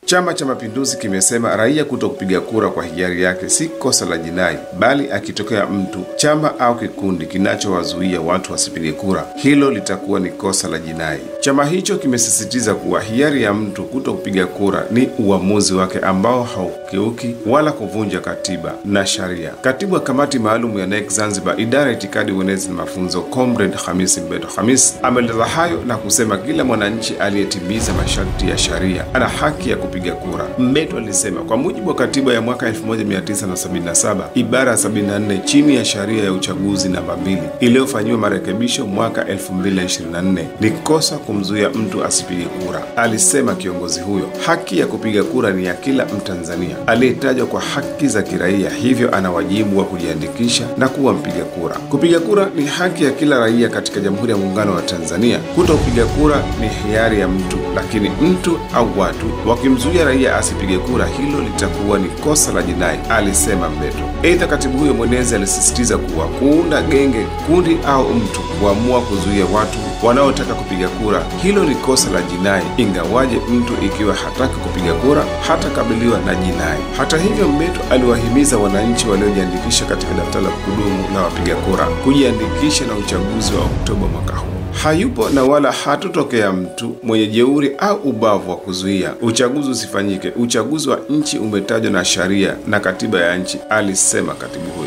Chama cha Mapinduzi kimesema raia kutokupiga kura kwa hiari yake si kosa la jinai, bali akitokea mtu, chama au kikundi kinachowazuia watu wasipige kura, hilo litakuwa ni kosa la jinai. Chama hicho kimesisitiza kuwa hiari ya mtu kutokupiga kura ni uamuzi wake ambao haukiuki wala kuvunja katiba na sharia. Katibu wa kamati maalum ya NEC Zanzibar, idara ya itikadi, uenezi na mafunzo, Comrade Hamisi Mbeto Hamis ameeleza hayo na kusema kila mwananchi aliyetimiza masharti ya sharia ana haki ya kupiga kura. Mbeto alisema kwa mujibu wa katiba ya mwaka 1977 ibara 74 chini ya sharia ya uchaguzi namba 2 iliyofanyiwa marekebisho mwaka 2024 ni kosa kumzuia mtu asipige kura. Alisema kiongozi huyo, haki ya kupiga kura ni ya kila Mtanzania aliyetajwa kwa haki za kiraia, hivyo ana wajibu wa kujiandikisha na kuwa mpiga kura. Kupiga kura ni haki ya kila raia katika Jamhuri ya Muungano wa Tanzania. Kutokupiga kura ni hiari ya mtu, lakini mtu au watu wakimzuia raia asipige kura, hilo litakuwa ni kosa la jinai, alisema Mbeto. Aidha, katibu huyo mwenezi alisisitiza kuwa kuunda genge, kundi au mtu kuamua kuzuia watu wanaotaka kupiga kura, hilo ni kosa la jinai, ingawaje mtu ikiwa hataki kupiga kura hatakabiliwa na jinai. Hata hivyo, Mbeto aliwahimiza wananchi waliojiandikisha katika daftari la kudumu la wapiga kura kujiandikisha na uchaguzi wa Oktoba mwaka huu. Hayupo na wala hatutokea mtu mwenye jeuri au ubavu wa kuzuia uchaguzi usifanyike. Uchaguzi wa nchi umetajwa na sharia na katiba ya nchi, alisema katibu huyo.